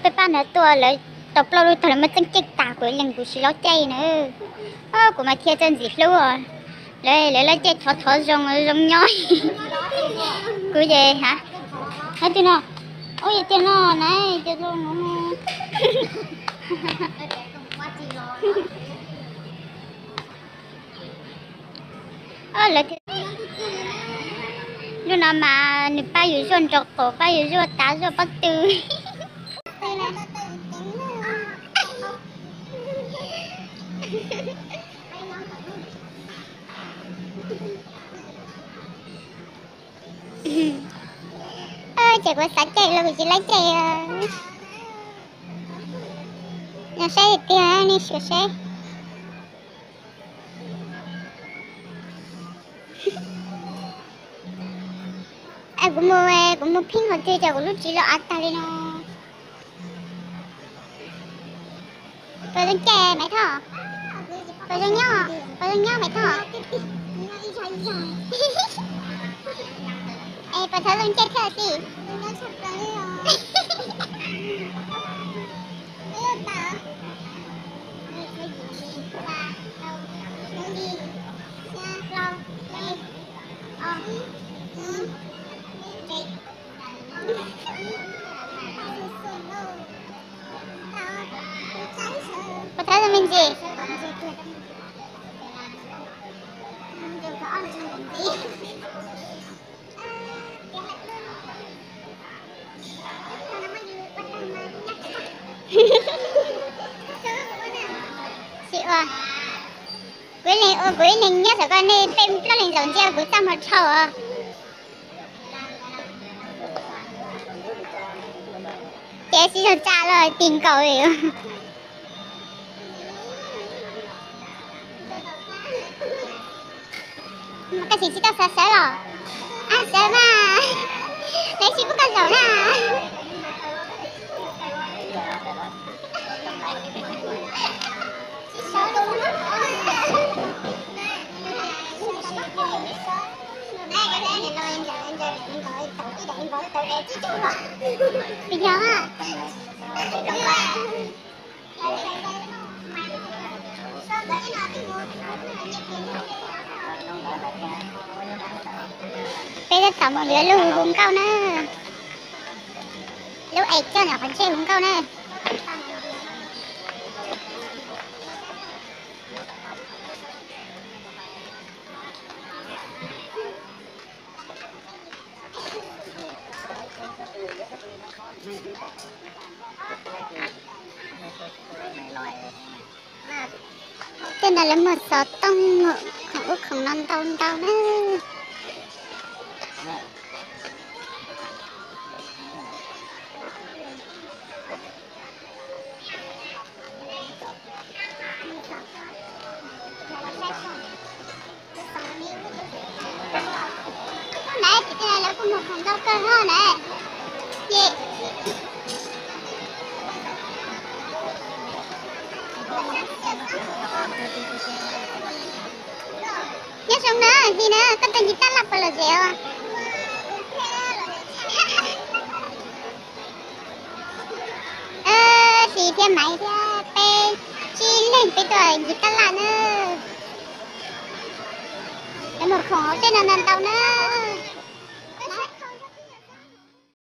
Peb pab ntawd tuaj lawv tau plaub lub tog lawv muab txeeb caij tas kuv leej kuv tsis lob caij na. Kuv mas thiaj txawj ntxim hlub. Lawv lawv lob caij thov thov zoo zoo nyob. Kuv ces ha, hais tias no, ua yog tiag no na, tias zoo no. Lub no mas nws pab yus zuaj nraub qaum, pab yus zuaj tav zuaj pob tw. Ces kuv xav caij los kuv tsis laib caij. Yog saib tiag nej sim saib. Kuv mus, kuv mus pheej qhov twg cas kuv lub txiv los av tag li no. Puas zoo caij Maiv Thoj? Puas zoo nyob? Puas zoo nyob Maiv Thoj? Es puas thov zoo caij thiab xij? Puas thov zoo me ntsis? Tsis ua, kuv ib leeg ua kuv ib leeg nyob, xyov koj nej peb plaub leeg zaum ntsia kuv txaj muag dhau os. Ces sib zog tsa los ti nkaus li. Koj tsis tsis tau xav sawv los? Ab, sawv mas, lawv tsis pub koj zaum na. Tus yog Peb tab tom mus yuav lub hu nkauj na. Lub es coj nyom qhov ntsej hu nkauj na. Tej no lawv muag xov tooj khoom ub khoom no ntau ntau na. Nab, lawv kuj muag khoom ntau kawg no na. Ces nyob zoo na, Hli na, koj tau ncig tab laj puas lom zem os? Hli thiab Maiv thiab peb tsib leeg peb tuaj ncig tab laj na. Lawv muag khoom hauv tej no ntau ntau na.